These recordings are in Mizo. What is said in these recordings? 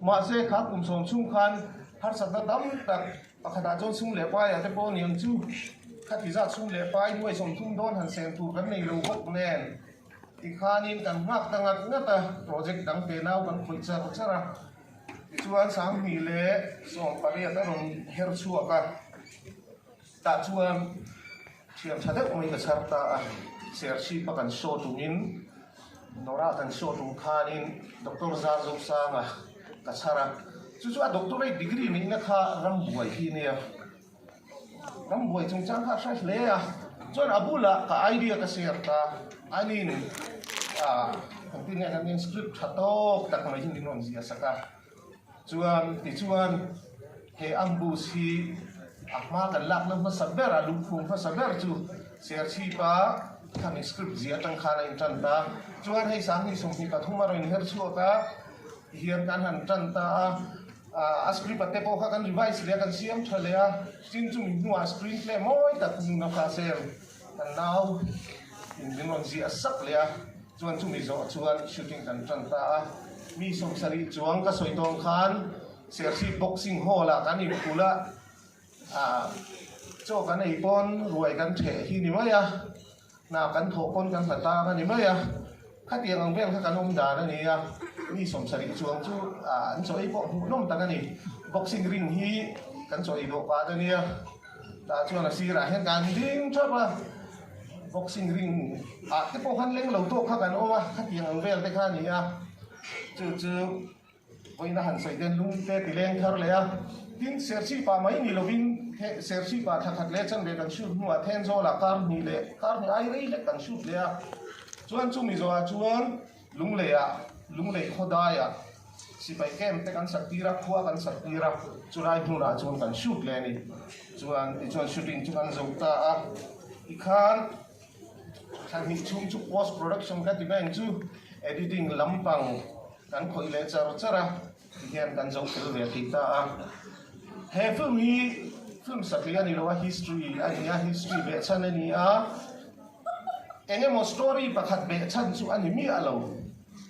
Mahse kha kum sawm chhung khan harsatna tam tak pakhatah chuan sum leh paiah te pawh a ni ang chu. Khati zat sum leh pai nuai 30 dawn han seng tur kan nei lo bawk nen tikhanin kan nghak ta ngat ngat a, project dang te nau kan khawih char char a. Tichuan 2018 a rawn her chhuak a, tah chuan thiam tha deuh mai ka chhar ta a, Serchhip a kan show tumin Nora kan show tum khanin Doctor Zarzosanga ka chhar a, chu chu a doctorate degree nihna kha rambuai hi nia. Rambuai chungchang kha a hre hle a, chuan a bulah ka idea ka share ta, anin ah engtin nge kan script tha tawk tak mai hi min rawn ziah sak a, chuan tichuan he ambush hi a hma kan lakna hmasa ber a lungphum hmasa ber chu Serchhip a khami script ziah atang khan a intan ta, chuan hei 2023 a rawn inher chhuak a tihian kan han tan ta a. A script a te pawh kha kan revise leh a, kan siam tha leh a, tin chumi hnuah screen play mawi tak nun a kha sel kan nau in min rawn ziah sak leh a, chuan chumi zawh chuan shooting kan tan ta a, mi 70 chuang ka sawi tawn khan Serchhip boxing hall ah kan inkulh a, chaw kan ei pawn ruai kan theh hi ni mai a. Hna kan thawh pawn kan hla tang a ni mai a, khatiang ang vel kha kan awm dan a ni a, mi 70 chuang chu an chaw ei pawh hmuhnawm tak a ni. Boxing ring hi kan chaw ei dawh pat a nia, tah chuan a sirah hian kan ding thap a, boxing ring ah te pawh khan leng lo tawk kha kan awm a, khatiang ang vel te kha a ni a, chu chu. Vawiin a han sawi ten lung te ti leng thar leh a, tin Serchhip ah mai ni lovin he Serchhip ah thla khat leh chanve kan shoot hnuah Thenzawl ah kar hnih leh kar hnih ai rei hlek kan shoot leh a, chuan chumi zawhah chuan Lunglei ah Lunglei khawdai ah sipai camp te kan sak tir a, khua kan sak tir a, chulai hmunah chuan kan shoot leh a ni. Chuan tichuan shooting chu kan zo ta a, tikhan thla hnih chhung chu post production ka ti mai ang chu editing lampang Kan khawih leh char char a, tihian kan zo fel ve thei ta a. He film hi film satliah a ni lo a, history a ni a, history behchhan a ni a. Eng emaw story pakhat behchhan chu a ni miah lo.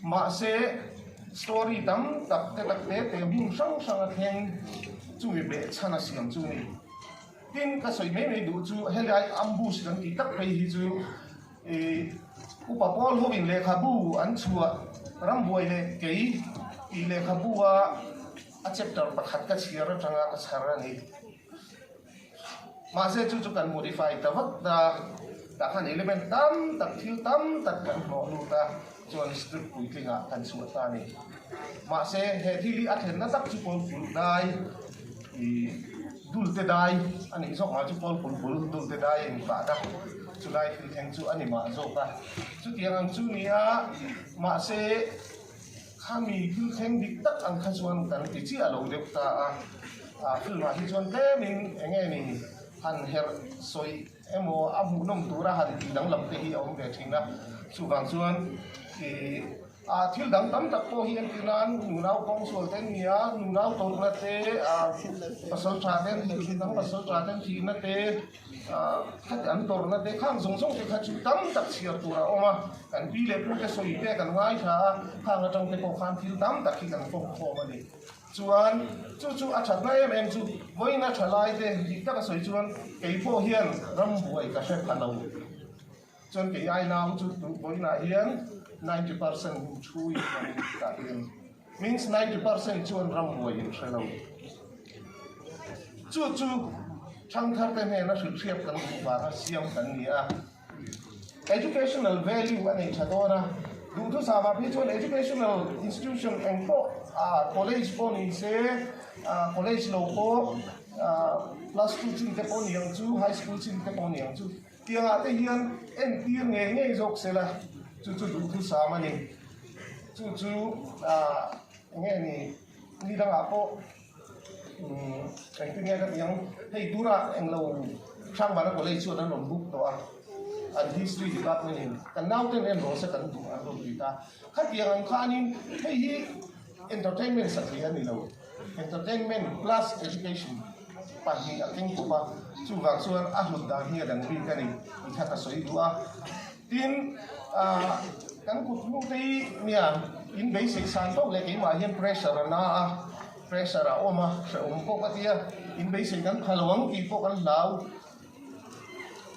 Mahse, story tam tak te tak te te hmun hrang hrang a thleng chumi behchhan a siam chu a ni. Tin, ka sawi mai mai duh chu helai ambush kan tih tak phei hi chu I upa pawl hovin lehkhabu an chhuah rambuai leh kei tih lehkhabu a a chapter pakhat ka chhiar atanga ka chhar a ni. Mahse chu chu kan modify ta vat ta, tah khan element tam tak thil tam tak kan hlawh lut a, chuan script puitlingah kan chhuah ta a ni. Mahse he thil hi a thlenna tak chu pawl pulh dai i dulte dai a nih zawk mah chu pawl pulh bul dulte dai a inpahna. Chulai thil thleng chu a ni mah zawk a, chutiang ang chu ni a, mahse khami thil thleng dik tak ang kha chuan kan ti chiah lo deuh ta a, ah film ah hi chuan tlemin eng nge ni han herh sawi emaw a hmuhnawm tura han tih danglam te hi a awm ve thin a, chuvang chuan ih. Ah thil dang tam tak pawh hi entir nan nunau kawngsual te an ni a, nunau tawrhna te, ah pasal tha te an thih dang pasal tha te an thihna te, ah khati an tawrhna te khang zawng zawng te kha chu tam tak chhiar tur a awm a, kan pi leh pu te sawi te kan ngaithla a, khang atang te pawh khan thil tam tak hi kan kawm khawm a ni. Chuan chu chu a thatna em em chu vawiin a tha lai te dik taka sawi chuan kei pawh hian rambuai ka hre pha lo. Chuan kei ai nau chu duh vawiinah hian 90% hun thu in kan tah hian means 90% chuan rambuai in hre lo. Chu chu thangthar te hnena hrilhhriat kan duh vanga siam kan ni a. Educational value a nei tha dawn a. Duhthusam ah phei chuan educational institution eng pawh college pawh ni se, college lo pawh plus two chin te pawh ni ang chu, high school chin te pawh ni ang chu. Tiangah te hian entir ngei ngei zawk se la, chu chu duhthusam a ni. Chu chu ah eng nge ni, ni dangah pawh umm engtin nge ka ti ang, hei turah englo Hrangvana College chuan an rawn book tawh a, an History Department in kan nauten en rawh se kan duh an rawn ti ta. Khatiang ang khanin hei hi entertainment satliah a ni lo. Entertainment plus education pahnih a keng kawp a, chuvang chuan a hlut dan hi a dang bik a ni tih kha ka sawi duh a. Tin, kan kut hnu te hi nia. In beisei san tawk leh keimah hian pressure a na a, pressure a awm a, hrehawm pawh ka ti a, in beisei kan pha lo ang tih pawh kan hlau.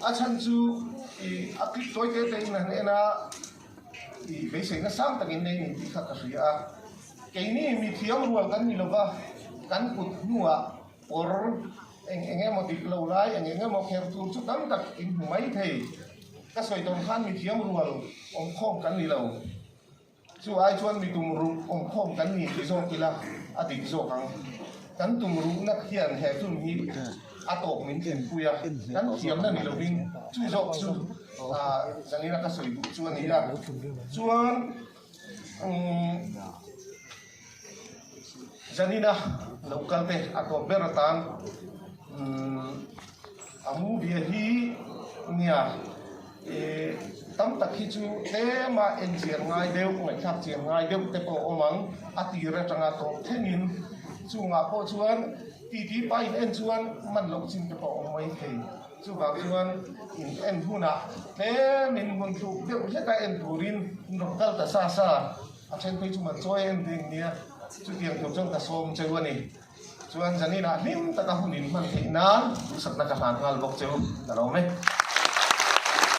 A chhan chu ih a clip tawi te te in han en a, ih beiseina sang takin nei ni tih kha ka hria a. Keini mi thiam rual kan ni lova, kan kut hnuah kawr eng eng emaw dik lo lai, eng eng emaw kher tur chu tam tak in hmu mai thei. Ka sawi tawn khan mi thiam rual awmkhawm kan ni lo. Chu ai chuan mi tum ruh awmkhawm kan ni ti zawk ila a dik zawk ang. Kan tum ruhna hian he film hi a tawp min thlenpui a, kan thiamna ni lovin chu zawk chu zanina ka sawi duh chu a ni a. Chuan zanina lo kal te a tawp ber atan a movie hi nia. Tam tak hi chu tlema enchian ngai deuh, ngaihthlak chian ngai deuh te pawh a awm ang. A tir atanga tawp thlengin chungah pawh chuan titi pa in en chuan man loh chin te pawh a awm mai thei. Chuvang chuan in en hunah tlemin hmun tluk deuh hleka en turin in rawn kal ta sa sa. A then phei chu man chawi en ding nia, chutiang tur chuan ka sawm cheu a ni. Chuan zaninah hlim taka hun in hman theih nan duhsakna ka hlan nghal bawk cheu ka lo awm e.